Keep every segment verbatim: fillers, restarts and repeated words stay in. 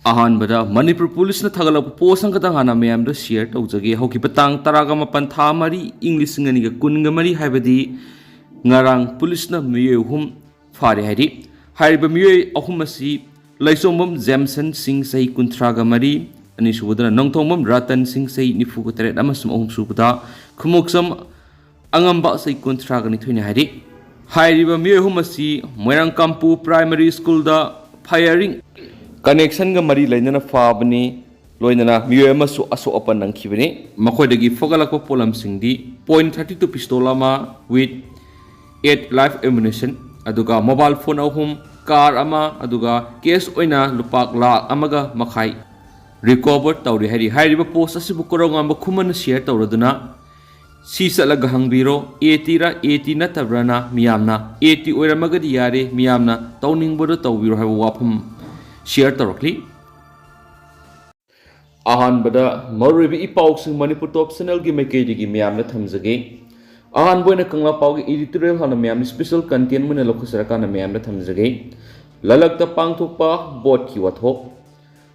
ꯑꯍꯥꯟꯕꯗ ꯃꯅꯤꯄꯨꯔ ꯄꯨꯂꯤꯁꯅ ꯊꯥꯒꯠꯂꯛꯄ ꯄꯣꯁ ꯑꯃꯈꯛꯇꯪ ꯍꯥꯟꯅ ꯃꯌꯥꯝꯗ ꯁꯤꯌꯔ ꯇꯧꯖꯒꯦ꯫ ꯍꯧꯈꯤꯕ ꯇꯥꯡ ꯇꯔꯥꯒ ꯃꯥꯄꯟ, ꯊꯥ ꯃꯔꯤ, ꯏꯪ ꯂꯤꯁꯤꯡ ꯑꯅꯤꯒ ꯀꯨꯟꯒ ꯃꯔꯤ, ꯍꯥꯏꯕꯗꯤ ꯉꯔꯥꯡ, ꯄꯨꯂꯤꯁꯅ ꯃꯤꯑꯣꯏ ꯑꯍꯨꯝ ꯐꯥꯔꯦ ꯍꯥꯏꯔꯤ꯫ ꯍꯥꯏꯔꯤꯕ ꯃꯤꯑꯣꯏ ꯑꯍꯨꯝ ꯑꯁꯤ ꯂꯩꯆꯣꯝꯕꯝ ꯖꯦꯝꯁꯟ ꯁꯤꯡ, ꯆꯍꯤ ꯀꯨꯟꯊ꯭ꯔꯥꯒ ꯃꯔꯤ, ꯑꯅꯤꯁꯨꯕꯗꯅ ꯅꯣꯡꯊꯣꯡꯕꯝ ꯔꯇꯟ ꯁꯤꯡ, ꯆꯍꯤ ꯅꯤꯐꯨꯒ ꯇꯔꯦꯠ, ꯑꯃꯁꯨꯡ ꯑꯍꯨꯝꯁꯨꯕꯗ ꯈꯨꯃꯣꯛꯆꯝ ꯑꯉꯝꯕ, ꯆꯍꯤ ꯀꯨꯟꯊ꯭ꯔꯥꯒ ꯅꯤꯊꯣꯏꯅꯤ ꯍꯥꯏꯔꯤ꯫ ꯍꯥꯏꯔꯤꯕ ꯃꯤꯑꯣꯏ ꯑꯍꯨꯝ ꯑꯁꯤ ꯃꯣꯏꯔꯥꯡꯀꯥꯝꯄꯨ ꯄ꯭ꯔꯥꯏꯃꯔꯤ ꯁ꯭ꯀꯨꯜꯗ ꯐꯥꯌꯔꯤꯡ ꯀꯅꯦꯛꯁꯟꯒ ꯃꯔꯤ ꯂꯩꯅꯅ ꯐꯥꯕꯅꯤ, ꯂꯣꯏꯅꯅ ꯃꯤꯑꯣꯏ ꯑꯃꯁꯨ ꯑꯁꯣꯛ ꯑꯄꯟ ꯅꯪꯈꯤꯕꯅꯤ꯫ ꯃꯈꯣꯏꯗꯒꯤ ꯐꯒꯠꯂꯛꯄ ꯄꯣꯠꯂꯝꯁꯤꯡꯗꯤ point thirty two pistol ꯑꯃ with eight live ammunition, ꯑꯗꯨꯒ ꯃꯣꯕꯥꯏꯜ ꯐꯣꯟ ꯑꯍꯨꯝ, ꯀꯥꯔ ꯑꯃ, ꯑꯗꯨꯒ ꯀꯦꯁ ꯑꯣꯏꯅ ꯂꯨꯄꯥ ꯂꯥꯈ ꯑꯃꯒ ꯃꯈꯥꯏ ꯔꯤꯀꯣꯚꯔ ꯇꯧꯔꯤ ꯍꯥꯏꯔꯤ꯫ ꯍꯥꯏꯔꯤꯕ ꯄꯣꯁ ꯑꯁꯤꯕꯨ ꯀꯣꯔꯧꯉꯥꯟꯕ ꯈꯨꯃꯟꯅ ꯁꯤꯌꯔ ꯇꯧꯔꯗꯨꯅ, "ꯁꯤ ꯆꯠꯂꯒ ꯍꯪꯕꯤꯔꯣ, ꯑꯦ ꯇꯤꯔ ꯑꯦ ꯇꯤ ꯅꯠꯇꯕ꯭ꯔꯅ ꯃꯤꯌꯥꯝꯅ, ꯑꯦ ꯇꯤ ꯑꯣꯏꯔꯝꯃꯒꯗꯤ ꯌꯥꯔꯦ, ꯃꯤꯌꯥꯝꯅ ꯇꯧꯅꯤꯡꯕꯗꯣ ꯇꯧꯕꯤꯔꯣ" ꯍꯥꯏꯕ ꯋꯥꯐꯝ ꯁꯤꯌꯔ ꯇꯧꯔꯛꯂꯤ꯫ ꯑꯍꯥꯟꯕꯗ ꯃꯔꯨꯑꯣꯏꯕ ꯏ ꯄꯥꯎꯁꯤꯡ ꯃꯅꯤꯄꯨꯔ ꯇꯣꯞ ꯆꯦꯅꯦꯜꯒꯤ ꯃꯥꯏꯀꯩꯗꯒꯤ ꯃꯌꯥꯝꯗ ꯊꯝꯖꯒꯦ꯫ ꯑꯍꯥꯟꯕ ꯑꯣꯏꯅ ꯀꯪꯂꯥ ꯄꯥꯎꯒꯤ ꯏꯗꯤꯇꯣꯔꯤꯌꯦꯜ ꯍꯥꯟꯅ ꯃꯌꯥꯝꯅ ꯁ꯭ꯄꯦꯁꯦꯜ ꯀꯟꯇꯦꯟ ꯑꯣꯏꯅ ꯂꯧꯈꯠꯆꯔꯀꯥꯟꯗ ꯃꯌꯥꯝꯗ ꯊꯝꯖꯒꯦ꯫ ꯂꯂꯛꯇ ꯄꯥꯡꯊꯣꯛꯄ ꯚꯣꯠꯀꯤ ꯋꯥꯊꯣꯛ꯫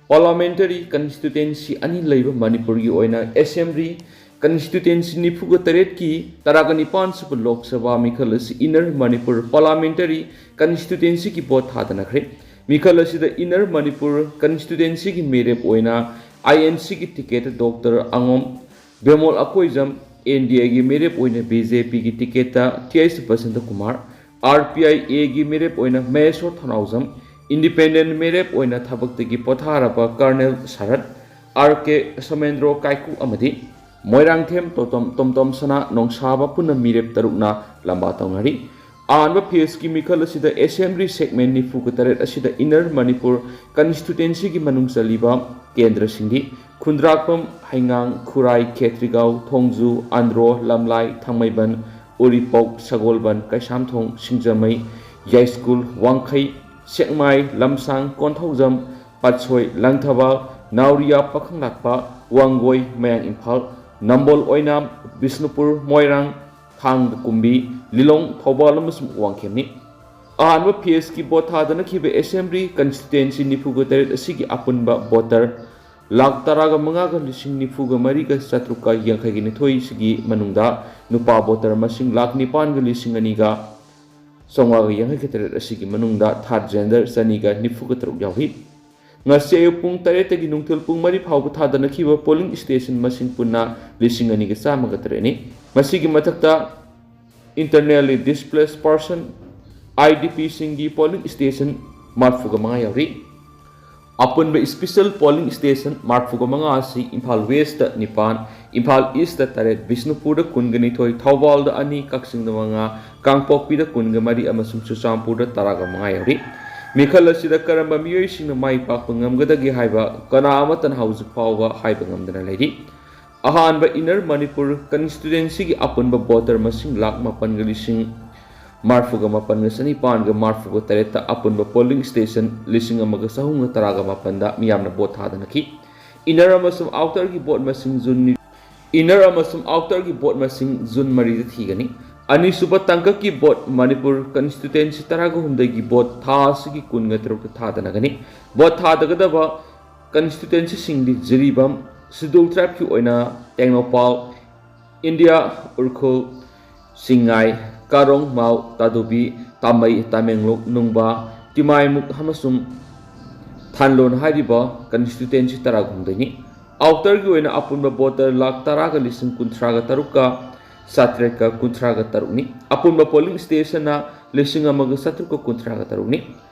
ꯄꯥꯔꯂꯥꯃꯦꯟꯇꯔꯤ ꯀꯟꯁꯇꯤꯇ꯭ꯌꯨꯑꯦꯟꯁꯤ ꯑꯅꯤ ꯂꯩꯕ ꯃꯅꯤꯄꯨꯔꯒꯤ ꯑꯣꯏꯅ ꯑꯦꯁꯦꯝꯕ꯭ꯂꯤ ꯀꯟꯁꯇꯤꯇ꯭ꯌꯨꯑꯦꯟꯁꯤ ꯅꯤꯐꯨꯒ ꯇꯔꯦꯠꯀꯤ ꯇꯔꯥꯒ ꯅꯤꯄꯥꯟ ꯁꯨꯕ ꯂꯣꯛ ꯁꯚꯥ ꯃꯤꯈꯜ ꯑꯁꯤ ꯏꯟꯅꯔ ꯃꯅꯤꯄꯨꯔ ꯄꯥꯔꯂꯥꯃꯦꯟꯇꯔꯤ ꯀꯟꯁꯇꯤꯇ꯭ꯌꯨꯑꯦꯟꯁꯤꯒꯤ ꯚꯣꯠ ꯊꯥꯗꯅꯈ꯭ꯔꯦ꯫ ꯃꯤꯈꯜ ꯑꯁꯤꯗ ꯏꯟꯅꯔ ꯃꯅꯤꯄꯨꯔ ꯀꯟꯁꯇꯤꯇ꯭ꯌꯨꯑꯦꯟꯁꯤꯒꯤ ꯃꯤꯔꯦꯞ ꯑꯣꯏꯅ ꯑꯥꯏ ꯑꯦꯟ ꯁꯤꯒꯤ ꯇꯤꯀꯦꯠꯇ ꯗꯣꯛꯇꯔ ꯑꯉꯣꯝ ꯕꯦꯃꯣꯜ ꯑꯀꯣꯏꯖꯝ, ꯑꯦꯟ ꯗꯤ ꯑꯦꯒꯤ ꯃꯤꯔꯦꯞ ꯑꯣꯏꯅ ꯕꯤ ꯖꯦ ꯄꯤꯒꯤ ꯇꯤꯀꯦꯠꯇ T H Basanta Kumar, R P I ꯑꯦꯒꯤ ꯃꯤꯔꯦꯞ ꯑꯣꯏꯅ ꯃꯍꯦꯁꯣꯔ ꯊꯧꯅꯥꯎꯖꯝ, ꯏꯟꯗꯤꯄꯦꯟꯗꯦꯟ ꯃꯤꯔꯦꯞ ꯑꯣꯏꯅ ꯊꯕꯛꯇꯒꯤ ꯄꯣꯊꯥꯔꯕ ꯀꯔꯅꯦꯜ ꯁꯔꯠ, ꯑꯥꯔ ꯀꯦ ꯁꯣꯃꯦꯟꯗ꯭ꯔꯣ ꯀꯥꯏꯀꯨ ꯑꯃꯗꯤ ꯃꯣꯏꯔꯥꯡꯊꯦꯝ ꯇꯣꯝꯇꯣꯝ, ꯇꯣꯝꯇꯣꯝ ꯁꯅꯥ, ꯅꯣꯡꯁꯥꯕ ꯄꯨꯟꯅ ꯃꯤꯔꯦꯞ ꯇꯔꯨꯛꯅ ꯂꯝꯕꯥ ꯇꯧꯅꯔꯤ꯫ ꯑꯍꯥꯟꯕ ꯐꯦꯖꯀꯤ ꯃꯤꯈꯜ ꯑꯁꯤꯗ ꯑꯦꯁꯦꯝꯕ꯭ꯂꯤ ꯁꯦꯒꯃꯦꯟ ꯅꯤꯐꯨꯒ ꯇꯔꯦꯠ ꯑꯁꯤꯗ ꯏꯟꯅꯔ ꯃꯅꯤꯄꯨꯔ ꯀꯟꯁꯇꯤꯇ꯭ꯌꯨꯑꯦꯟꯁꯤꯒꯤ ꯃꯅꯨꯡ ꯆꯜꯂꯤꯕ ꯀꯦꯟꯗ꯭ꯔꯁꯤꯡꯗꯤ ꯈꯨꯟꯗ꯭ꯔꯥꯛꯄꯝ, ꯍꯩꯉꯥꯡ, ꯈꯨꯔꯥꯏ, ꯈꯦꯇ꯭ꯔꯤꯒꯥꯎ, ꯊꯣꯡꯖꯨ, ꯑꯟꯗ꯭ꯔꯣ, ꯂꯝꯂꯥꯏ, ꯊꯥꯡꯃꯩꯕꯟ, ꯎꯔꯤꯄꯣꯛ, ꯁꯒꯣꯜꯕꯟ, ꯀꯩꯁꯥꯝꯊꯣꯡ, ꯁꯤꯡꯖꯃꯩ, ꯌꯥꯏꯁ꯭ꯀꯨꯜ, ꯋꯥꯡꯈꯩ, ꯁꯦꯛꯃꯥꯏ, ꯂꯝꯁꯥꯡ, ꯀꯣꯟꯊꯧꯖꯝ, ꯄꯥꯠꯁꯣꯏ, ꯂꯪꯊꯕꯥꯜ, ꯅꯥꯎꯔꯤꯌꯥ, ꯄꯥꯈꯪꯂꯥꯛꯄ, ꯋꯥꯡꯒꯣꯏ, ꯃꯌꯥꯡ ꯏꯝꯐꯥꯜ, ꯅꯝꯕꯣꯜ, ꯑꯣꯏꯅꯥꯝ, ꯕꯤꯁꯅꯨꯄꯨꯔ, ꯃꯣꯏꯔꯥꯡ, ꯊꯥꯡꯒ, ꯀꯨꯝꯕꯤ, ꯂꯤꯂꯣꯡ, ꯊꯧꯕꯥꯜ ꯑꯃꯁꯨꯡ ꯋꯥꯡꯈꯦꯝꯅꯤ꯫ ꯑꯍꯥꯟꯕ ꯐꯦꯁꯀꯤ ꯚꯣꯠ ꯊꯥꯗꯅꯈꯤꯕ ꯑꯦꯁꯦꯝꯕ꯭ꯂꯤ ꯀꯟꯁꯇꯤꯇ꯭ꯋꯦꯟꯁꯤ ꯅꯤꯐꯨꯒ ꯇꯔꯦꯠ ꯑꯁꯤꯒꯤ ꯑꯄꯨꯟꯕ ꯚꯣꯇꯔ ꯂꯥꯈ ꯇꯔꯥꯒ ꯃꯉꯥꯒ ꯂꯤꯁꯤꯡ ꯅꯤꯐꯨꯒ ꯃꯔꯤꯒ ꯆꯥꯇ꯭ꯔꯨꯛꯀ ꯌꯥꯡꯈꯩꯒ ꯅꯤꯊꯣꯏꯁꯤꯒꯤ ꯃꯅꯨꯡꯗ ꯅꯨꯄꯥ ꯚꯣꯇꯔ ꯃꯁꯤꯡ ꯂꯥꯈ ꯅꯤꯄꯥꯟꯒ ꯂꯤꯁꯤꯡ ꯑꯅꯤꯒ ꯆꯥꯝꯃꯉꯥꯒ ꯌꯥꯡꯈꯩꯒ ꯇꯔꯦꯠ ꯑꯁꯤꯒꯤ ꯃꯅꯨꯡꯗ ꯊꯥꯔꯠ ꯖꯦꯟꯗꯔ ꯆꯅꯤꯒ ꯅꯤꯐꯨꯒ ꯇꯔꯨꯛ ꯌꯥꯎꯔꯤ꯫ ꯉꯁꯤ ꯑꯌꯨꯛ ꯄꯨꯡ ꯇꯔꯦꯠꯇꯒꯤ ꯅꯨꯡꯊꯤꯜ ꯄꯨꯡ ꯃꯔꯤ ꯐꯥꯎꯕ ꯊꯥꯗꯅꯈꯤꯕ ꯄꯣꯂꯤꯡ ꯁ꯭ꯇꯦꯁꯟ ꯃꯁꯤꯡ ꯄꯨꯟꯅ ꯂꯤꯁꯤꯡ ꯑꯅꯤꯒ ꯆꯥꯝꯃꯒ ꯇꯔꯦꯠꯅꯤ꯫ ꯃꯁꯤꯒꯤ ꯃꯊꯛꯇ internally displaced person, IDPꯁꯤꯡꯒꯤ ꯄꯣꯂꯤꯡ ꯁ꯭ꯇꯦꯁꯟ ꯃꯔꯤꯐꯨꯒ ꯃꯉꯥ ꯌꯥꯎꯔꯤ꯫ ꯑꯄꯨꯟꯕ ꯁ꯭ꯄꯦꯁꯦꯜ ꯄꯣꯂꯤꯡ ꯁ꯭ꯇꯦꯁꯟ ꯃꯔꯤꯐꯨꯒ ꯃꯉꯥ ꯑꯁꯤ ꯏꯝꯐꯥꯜ ꯋꯦꯁꯇ ꯅꯤꯄꯥꯟ, ꯏꯝꯐꯥꯜ ꯏꯁꯇ ꯇꯔꯦꯠ, ꯕꯤꯁꯅꯨꯄꯨꯔꯗ ꯀꯨꯟꯒ ꯅꯤꯊꯣꯏ, ꯊꯧꯕꯥꯜꯗ ꯑꯅꯤ, ꯀꯛꯆꯤꯡꯗ ꯃꯉꯥ, ꯀꯥꯡꯄꯣꯛꯄꯤꯗ ꯀꯨꯟꯒ ꯃꯔꯤ ꯑꯃꯁꯨꯡ ꯆꯨꯔꯆꯥꯟꯄꯨꯔꯗ ꯇꯔꯥꯒ ꯃꯉꯥ ꯌꯥꯎꯔꯤ꯫ ꯃꯤꯈꯜ ꯑꯁꯤꯗ ꯀꯔꯝꯕ ꯃꯤꯑꯣꯏꯁꯤꯡꯅ ꯃꯥꯏ ꯄꯥꯛꯄ ꯉꯝꯒꯗꯒꯦ ꯍꯥꯏꯕ ꯀꯅꯥ ꯑꯃꯠꯇꯅ ꯍꯧꯖꯤꯛ ꯐꯥꯎꯕ ꯍꯥꯏꯕ ꯉꯝꯗꯅ ꯂꯩꯔꯤ꯫ ꯑꯍꯥꯟꯕ ꯏꯟꯅꯔ ꯃꯅꯤꯄꯨꯔ ꯀꯟꯁꯇꯤꯇ꯭ꯋꯦꯟꯁꯤꯒꯤ ꯑꯄꯨꯟꯕ ꯚꯣꯇꯔ ꯃꯁꯤꯡ ꯂꯥꯈ ꯃꯥꯄꯟꯒ ꯂꯤꯁꯤꯡ ꯃꯔꯤꯐꯨꯒ ꯃꯥꯄꯟꯒ ꯆꯅꯤꯄꯥꯟꯒ ꯃꯔꯤꯐꯨꯒ ꯇꯔꯦꯠꯇ ꯑꯄꯨꯟꯕ ꯄꯣꯂꯤꯡ ꯁ꯭ꯇꯦꯁꯟ ꯂꯤꯁꯤꯡ ꯑꯃꯒ ꯆꯍꯨꯝꯒ ꯇꯔꯥꯒ ꯃꯥꯄꯟꯗ ꯃꯤꯌꯥꯝꯅ ꯚꯣꯠ ꯊꯥꯗꯅꯈꯤ꯫ ꯏꯟꯅꯔ ꯑꯃꯁꯨꯡ ꯑꯥꯎꯇꯔꯒꯤ ꯚꯣꯠ ꯃꯁꯤꯡ ꯖꯨꯟ ꯅꯤ-, ꯏꯟꯅꯔ ꯑꯃꯁꯨꯡ ꯑꯥꯎꯇꯔꯒꯤ ꯚꯣꯠ ꯃꯁꯤꯡ ꯖꯨꯟ ꯃꯔꯤꯗ ꯊꯤꯒꯅꯤ꯫ ꯑꯅꯤꯁꯨꯕ ꯇꯥꯡꯀꯛꯀꯤ ꯚꯣꯠ ꯃꯅꯤꯄꯨꯔ ꯀꯟꯁꯇꯤꯇ꯭ꯋꯦꯟꯁꯤ ꯇꯔꯥꯒ ꯍꯨꯝꯗꯣꯏꯒꯤ ꯚꯣꯠ ꯊꯥ ꯑꯁꯤꯒꯤ ꯀꯨꯟꯒ ꯇꯔꯨꯛꯇ ꯊꯥꯗꯅꯒꯅꯤ꯫ ꯚꯣꯠ ꯊꯥꯗꯒꯗꯕ ꯀꯟꯁꯇꯤꯇ꯭ꯋꯦꯟꯁꯤꯁꯤꯡꯗꯤ ꯖꯤꯔꯤꯕꯥꯝ, ꯁꯦꯗꯨꯜ ꯇ꯭ꯔꯥꯏꯕꯀꯤ ꯑꯣꯏꯅ ꯇꯦꯡꯅꯧꯄꯥꯜ, ꯏꯟꯗꯤꯌꯥ, ꯎꯈ꯭ꯔꯨꯜ, ꯁꯤꯡꯉꯥꯏ, ꯀꯥꯔꯣꯡ, ꯃꯥꯎ, ꯇꯥꯗꯨꯕꯤ, ꯇꯥꯃꯩ, ꯇꯥꯃꯦꯡꯂꯣꯡ, ꯅꯨꯡꯕꯥ, ꯇꯤꯃꯥꯏꯃꯨꯛ ꯑꯃꯁꯨꯡ ꯊꯥꯟꯂꯣꯟ ꯍꯥꯏꯔꯤꯕ ꯀꯟꯁꯇꯤꯇ꯭ꯋꯦꯟꯁꯤ ꯇꯔꯥꯍꯨꯝꯗꯣꯏꯅꯤ꯫ ꯑꯥꯎꯇꯔꯒꯤ ꯑꯣꯏꯅ ꯑꯄꯨꯟꯕ ꯚꯣꯇꯔ ꯂꯥꯈ ꯇꯔꯥꯒ ꯂꯤꯁꯤꯡ ꯀꯨꯟꯊ꯭ꯔꯥꯒ ꯇꯔꯨꯛꯀ ꯆꯥꯇ꯭ꯔꯦꯠꯀ ꯀꯨꯟꯊ꯭ꯔꯥꯒ ꯇꯔꯨꯛꯅꯤ꯫ ꯑꯄꯨꯟꯕ ꯄꯣꯂꯤꯡ ꯁ꯭ꯇꯦꯁꯟꯅ ꯂꯤꯁꯤꯡ ꯑꯃꯒ ꯆꯥꯇ꯭ꯔꯨꯛꯀ ꯀꯨꯟꯊ꯭ꯔꯥꯒ ꯇꯔꯨꯛꯅꯤ꯫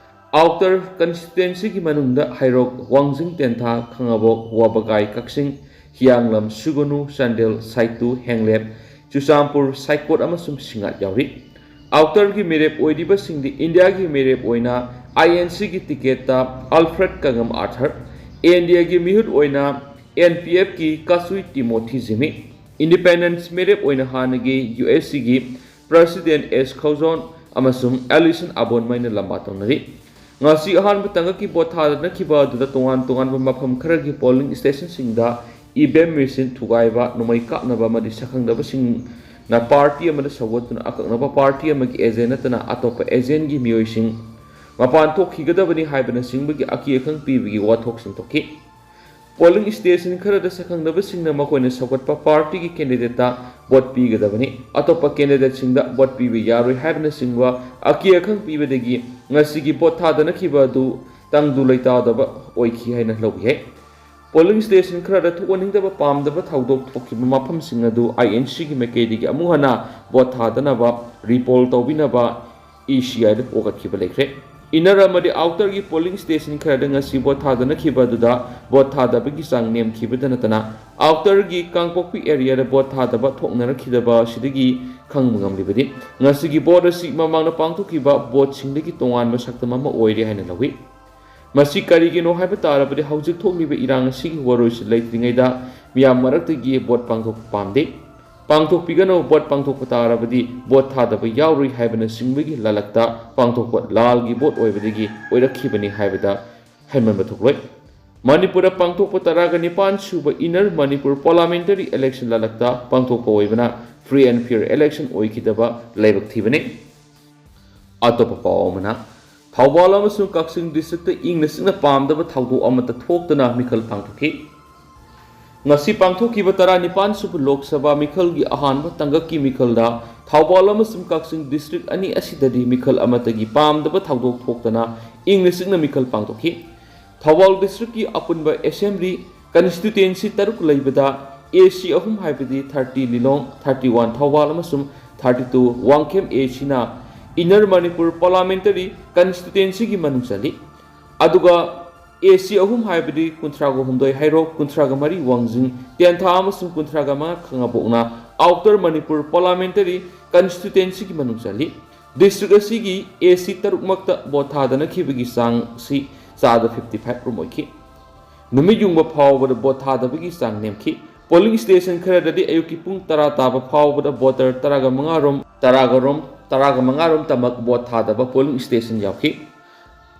ꯑꯥꯎꯇꯔ ꯀꯟꯁꯇꯤꯇ꯭ꯋꯦꯟꯁꯤꯒꯤ ꯃꯅꯨꯡꯗ ꯍꯩꯔꯣꯛ, ꯋꯥꯡꯖꯤꯡ ꯇꯦꯟꯊꯥ, ꯈꯥꯉꯕꯣꯛ, ꯋꯥꯕꯒꯥꯏ, ꯀꯛꯆꯤꯡ, ꯍꯤꯌꯥꯡꯂꯝ, ꯁꯨꯒꯅꯨ, ꯆꯥꯟꯗꯦꯜ, ꯁꯥꯏꯇꯨ, ꯍꯦꯡꯂꯦꯞ, ꯆꯨꯔꯆꯥꯟꯄꯨꯔ, ꯁꯥꯏꯀꯣꯠ ꯑꯃꯁꯨꯡ ꯁꯤꯡꯉꯥꯠ ꯌꯥꯎꯔꯤ꯫ ꯑꯥꯎꯇꯔꯒꯤ ꯃꯤꯔꯦꯞ ꯑꯣꯏꯔꯤꯕꯁꯤꯡꯗꯤ ꯏꯟꯗꯤꯌꯥꯒꯤ ꯃꯤꯔꯦꯞ ꯑꯣꯏꯅ INCꯒꯤ ꯇꯤꯀꯦꯠꯇ ꯑꯜꯐ꯭ꯔꯦꯗ ꯀꯉꯝ ꯑꯥꯔꯊꯔ, ANDAꯒꯤ ꯃꯤꯍꯨꯠ ꯑꯣꯏꯅ NPFꯀꯤ ꯀꯥꯁꯨꯏ ꯇꯤꯃꯣꯊꯤ ꯖꯤꯃꯤ, ꯏꯟꯗꯤꯄꯦꯟꯗꯦꯟꯁ ꯃꯤꯔꯦꯞ ꯑꯣꯏꯅ ꯍꯥꯟꯅꯒꯤ USCꯒꯤ ꯄ꯭ꯔꯦꯁꯤꯗꯦꯟꯠ ꯑꯦꯁ ꯈꯧꯖꯣꯟ ꯑꯃꯁꯨꯡ ꯑꯦꯂꯤꯁꯟ ꯑꯕꯣꯟꯃꯩꯅ ꯂꯝꯕꯥ ꯇꯧꯅꯔꯤ꯫ ꯉꯁꯤ ꯑꯍꯥꯟꯕ ꯇꯥꯡꯀꯛꯀꯤ ꯚꯣꯠ ꯊꯥꯗꯅꯈꯤꯕ ꯑꯗꯨꯗ ꯇꯣꯉꯥꯟ ꯇꯣꯉꯥꯟꯕ ꯃꯐꯝ ꯈꯔꯒꯤ ꯄꯣꯂꯤꯡ ꯁ꯭ꯇꯦꯁꯟꯁꯤꯡꯗ EVM ꯃꯦꯁꯤꯟ ꯊꯨꯒꯥꯏꯕ, ꯅꯣꯡꯃꯩ ꯀꯥꯞꯅꯕ ꯑꯃꯗꯤ ꯁꯛꯈꯪꯗꯕꯁꯤꯡ ꯅ ꯄꯥꯔꯇꯤ ꯑꯃꯗ ꯁꯧꯒꯠꯇꯨꯅ ꯑꯀꯛꯅꯕ ꯄꯥꯔꯇꯤ ꯑꯃꯒꯤ ꯑꯦꯖꯦꯟ ꯅꯠꯇꯅ ꯑꯇꯣꯞꯄ ꯑꯦꯖꯦꯟꯒꯤ ꯃꯤꯑꯣꯏꯁꯤꯡ ꯃꯄꯥꯟ ꯊꯣꯛꯈꯤꯒꯗꯕꯅꯤ ꯍꯥꯏꯕꯅꯆꯤꯡꯕꯒꯤ ꯑꯀꯤ ꯑꯈꯪ ꯄꯤꯕꯒꯤ ꯋꯥꯊꯣꯛꯁꯤꯡ ꯊꯣꯛꯈꯤ꯫ ꯄꯣꯂꯤꯡ ꯁ꯭ꯇꯦꯁꯟ ꯈꯔꯗ ꯁꯛꯈꯪꯅꯕꯁꯤꯡꯅ ꯃꯈꯣꯏꯅ ꯁꯧꯒꯠꯄ ꯄꯥꯔꯇꯤꯒꯤ ꯀꯦꯟꯗꯤꯗꯦꯠꯇ ꯚꯣꯠ ꯄꯤꯒꯗꯕꯅꯤ, ꯑꯇꯣꯞꯄ ꯀꯦꯟꯗꯤꯗꯦꯠꯁꯤꯡꯗ ꯚꯣꯠ ꯄꯤꯕ ꯌꯥꯔꯣꯏ ꯍꯥꯏꯕꯅꯆꯤꯡꯕ ꯑꯀꯤ ꯑꯈꯪ ꯄꯤꯕꯗꯒꯤ ꯉꯁꯤꯒꯤ ꯚꯣꯠ ꯊꯥꯗꯅꯈꯤꯕ ꯑꯗꯨ ꯇꯪꯗꯨ ꯂꯩꯇꯥꯗꯕ ꯑꯣꯏꯈꯤ ꯍꯥꯏꯅ ꯂꯧꯕ ꯌꯥꯏ꯫ ꯄꯣꯂꯤꯡ ꯁ꯭ꯇꯦꯁꯟ ꯈꯔꯗ ꯊꯣꯛꯍꯟꯅꯤꯡꯗꯕ ꯄꯥꯝꯗꯕ ꯊꯧꯗꯣꯛ ꯊꯣꯛꯈꯤꯕ ꯃꯐꯝꯁꯤꯡ ꯑꯗꯨ ꯑꯥꯏ ꯑꯦꯟ ꯁꯤꯒꯤ ꯃꯥꯏꯀꯩꯗꯒꯤ ꯑꯃꯨꯛ ꯍꯟꯅ ꯚꯣꯠ ꯊꯥꯗꯅꯕ ꯔꯤꯄꯣꯜ ꯇꯧꯕꯤꯅꯕ ꯏ ꯁꯤ ꯑꯥꯏꯗ ꯄꯣꯛꯂꯛꯈꯤꯕ ꯂꯩꯈ꯭ꯔꯦ꯫ ꯏꯟꯅꯔ ꯑꯃꯗꯤ ꯑꯥꯎꯇꯔꯒꯤ ꯄꯣꯂꯤꯡ ꯁ꯭ꯇꯦꯁꯟ ꯈꯔꯗ ꯉꯁꯤ ꯚꯣꯠ ꯊꯥꯗꯅꯈꯤꯕ ꯑꯗꯨꯗ ꯚꯣꯠ ꯊꯥꯗꯕꯒꯤ ꯆꯥꯡ ꯅꯦꯝꯈꯤꯕꯗ ꯅꯠꯇꯅ ꯑꯥꯎꯇꯔꯒꯤ ꯀꯥꯡꯄꯣꯛꯄꯤ ꯑꯦꯔꯤꯌꯥꯗ ꯚꯣꯠ ꯊꯥꯗꯕ ꯊꯣꯛꯅꯔꯛꯈꯤꯗꯕ ꯑꯁꯤꯗꯒꯤ ꯈꯪꯕ ꯉꯝꯂꯤꯕꯗꯤ ꯉꯁꯤꯒꯤ ꯚꯣꯠ ꯑꯁꯤ ꯃꯃꯥꯡꯗ ꯄꯥꯡꯊꯣꯛꯈꯤꯕ ꯚꯣꯠꯁꯤꯡꯗꯒꯤ ꯇꯣꯉꯥꯟꯕ ꯁꯛꯇꯝ ꯑꯃ ꯑꯣꯏꯔꯦ ꯍꯥꯏꯅ ꯂꯧꯏ꯫ ꯃꯁꯤ ꯀꯔꯤꯒꯤꯅꯣ ꯍꯥꯏꯕ ꯇꯥꯔꯕꯗꯤ ꯍꯧꯖꯤꯛ ꯊꯣꯛꯂꯤꯕ ꯏꯔꯥꯡ ꯑꯁꯤꯒꯤ ꯋꯥꯔꯣꯏꯁꯤꯟ ꯂꯩꯇ꯭ꯔꯤꯉꯩꯗ ꯃꯤꯌꯥꯝ ꯃꯔꯛꯇꯒꯤ ꯚꯣꯠ ꯄꯥꯡꯊꯣꯛꯄ ꯄꯥꯝꯗꯦ꯫ ꯄꯥꯡꯊꯣꯛꯄꯤꯒꯅꯨ, ꯚꯣꯠ ꯄꯥꯡꯊꯣꯛꯄ ꯇꯥꯔꯕꯗꯤ ꯚꯣꯠ ꯊꯥꯗꯕ ꯌꯥꯎꯔꯣꯏ ꯍꯥꯏꯕꯅꯆꯤꯡꯕꯒꯤ ꯂꯥꯂꯛꯇ ꯄꯥꯡꯊꯣꯛꯄ ꯂꯥꯜꯒꯤ ꯚꯣꯠ ꯑꯣꯏꯕꯗꯒꯤ ꯑꯣꯏꯔꯛꯈꯤꯕꯅꯤ ꯍꯥꯏꯕꯗ ꯍꯟꯃꯟꯕ ꯊꯣꯛꯂꯣꯏ꯫ ꯃꯅꯤꯄꯨꯔꯗ ꯄꯥꯡꯊꯣꯛꯄ ꯇꯔꯥꯒ ꯅꯤꯄꯥꯟ ꯁꯨꯕ Inner Manipur Parliamentary Election ꯂꯥꯂꯛꯇ ꯄꯥꯡꯊꯣꯛꯄ ꯑꯣꯏꯕꯅ free and fair election ꯑꯣꯏꯈꯤꯗꯕ ꯂꯥꯏꯕꯛ ꯊꯤꯕꯅꯤ꯫ ꯑꯇꯣꯞꯄ ꯄꯥꯎ ꯑꯃꯅ, ꯊꯧꯕꯥꯜ ꯑꯃꯁꯨꯡ ꯀꯛꯆꯤꯡ ꯗꯤꯁꯇ꯭ꯔꯤꯛꯇ ꯏꯪꯅ ꯆꯤꯛꯅ ꯄꯥꯝꯗꯕ ꯊꯧꯗꯣꯛ ꯑꯃꯠꯇ ꯊꯣꯛꯇꯅ ꯃꯤꯈꯜ ꯄꯥꯡꯊꯣꯛꯈꯤ꯫ ꯉꯁꯤ ꯄꯥꯡꯊꯣꯛꯈꯤꯕ ꯇꯔꯥꯅꯤꯄꯥꯟ ꯁꯨꯕ ꯂꯣꯛ ꯁꯚꯥ ꯃꯤꯈꯜꯒꯤ ꯑꯍꯥꯟꯕ ꯇꯥꯡꯀꯛꯀꯤ ꯃꯤꯈꯜꯗ ꯊꯧꯕꯥꯜ ꯑꯃꯁꯨꯡ ꯀꯛꯆꯤꯡ ꯗꯤꯁꯇ꯭ꯔꯤꯛ ꯑꯅꯤ ꯑꯁꯤꯗꯗꯤ ꯃꯤꯈꯜ ꯑꯃꯠꯇꯒꯤ ꯄꯥꯝꯗꯕ ꯊꯧꯗꯣꯛ ꯊꯣꯛꯇꯅ ꯏꯪꯅ ꯆꯤꯛꯅ ꯃꯤꯈꯜ ꯄꯥꯡꯊꯣꯛꯈꯤ꯫ ꯊꯧꯕꯥꯜ ꯗꯤꯁꯇ꯭ꯔꯤꯛꯀꯤ ꯑꯄꯨꯟꯕ ꯑꯦꯁꯦꯝꯕ꯭ꯂꯤ ꯀꯟꯁꯇꯤꯇ꯭ꯋꯦꯟꯁꯤ ꯇꯔꯨꯛ ꯂꯩꯕꯗ ꯑꯦ ꯁꯤ ꯑꯍꯨꯝ ꯍꯥꯏꯕꯗꯤ thirty ꯂꯤꯂꯣꯡ, thirty one ꯊꯧꯕꯥꯜ ꯑꯃꯁꯨꯡ thirty two ꯋꯥꯡꯈꯦꯝ ꯑꯦ ꯁꯤꯅ Inner Manipur Parliamentary Constituencyꯒꯤ ꯃꯅꯨꯡ ꯆꯜꯂꯤ꯫ ꯑꯗꯨꯒ ꯑꯦ ꯁꯤ ꯑꯍꯨꯝ ꯍꯥꯏꯕꯗꯤ ꯀꯨꯟꯊ꯭ꯔꯥꯒ ꯍꯨꯝꯗꯣꯏ ꯍꯩꯔꯣꯛ, ꯀꯨꯟꯊ꯭ꯔꯥꯒ ꯃꯔꯤ ꯋꯥꯡꯖꯤꯡ, ꯇꯦꯟꯊꯥ ꯑꯃꯁꯨꯡ ꯀꯨꯟꯊ꯭ꯔꯥꯒ ꯃꯉꯥ ꯈꯥꯉꯕꯣꯛꯅ Outer Manipur Parliamentary Constituencyꯒꯤ ꯃꯅꯨꯡ ꯆꯜꯂꯤ꯫ ꯗꯤꯁꯇ꯭ꯔꯤꯛ ꯑꯁꯤꯒꯤ ꯑꯦ ꯁꯤ ꯇꯔꯨꯛꯃꯛꯇ ꯚꯣꯠ ꯊꯥꯗꯅꯈꯤꯕꯒꯤ ꯆꯥꯡꯁꯤ ꯆꯥꯗ fifty five ꯔꯣꯝ ꯑꯣꯏꯈꯤ꯫ ꯅꯨꯃꯤꯠ ꯌꯨꯡꯕ ꯐꯥꯎꯕꯗ ꯚꯣꯠ ꯊꯥꯗꯕꯒꯤ ꯆꯥꯡ ꯅꯦꯝꯈꯤ꯫ ꯄꯣꯂꯤꯡ ꯁ꯭ꯇꯦꯁꯟ ꯈꯔꯗꯗꯤ ꯑꯌꯨꯛꯀꯤ ꯄꯨꯡ ꯇꯔꯥ ꯇꯥꯕ ꯐꯥꯎꯕꯗ ꯚꯣꯇꯔ ꯇꯔꯥꯒ ꯃꯉꯥ ꯔꯣꯝ, ꯇꯔꯥꯒ ꯔꯣꯝ, ꯇꯔꯥꯒ ꯃꯉꯥ ꯔꯣꯝ ꯇꯃꯛ ꯚꯣꯠ ꯊꯥꯗꯕ ꯄꯣꯂꯤꯡ ꯁ꯭ꯇꯦꯁꯟ ꯌꯥꯎꯈꯤ꯫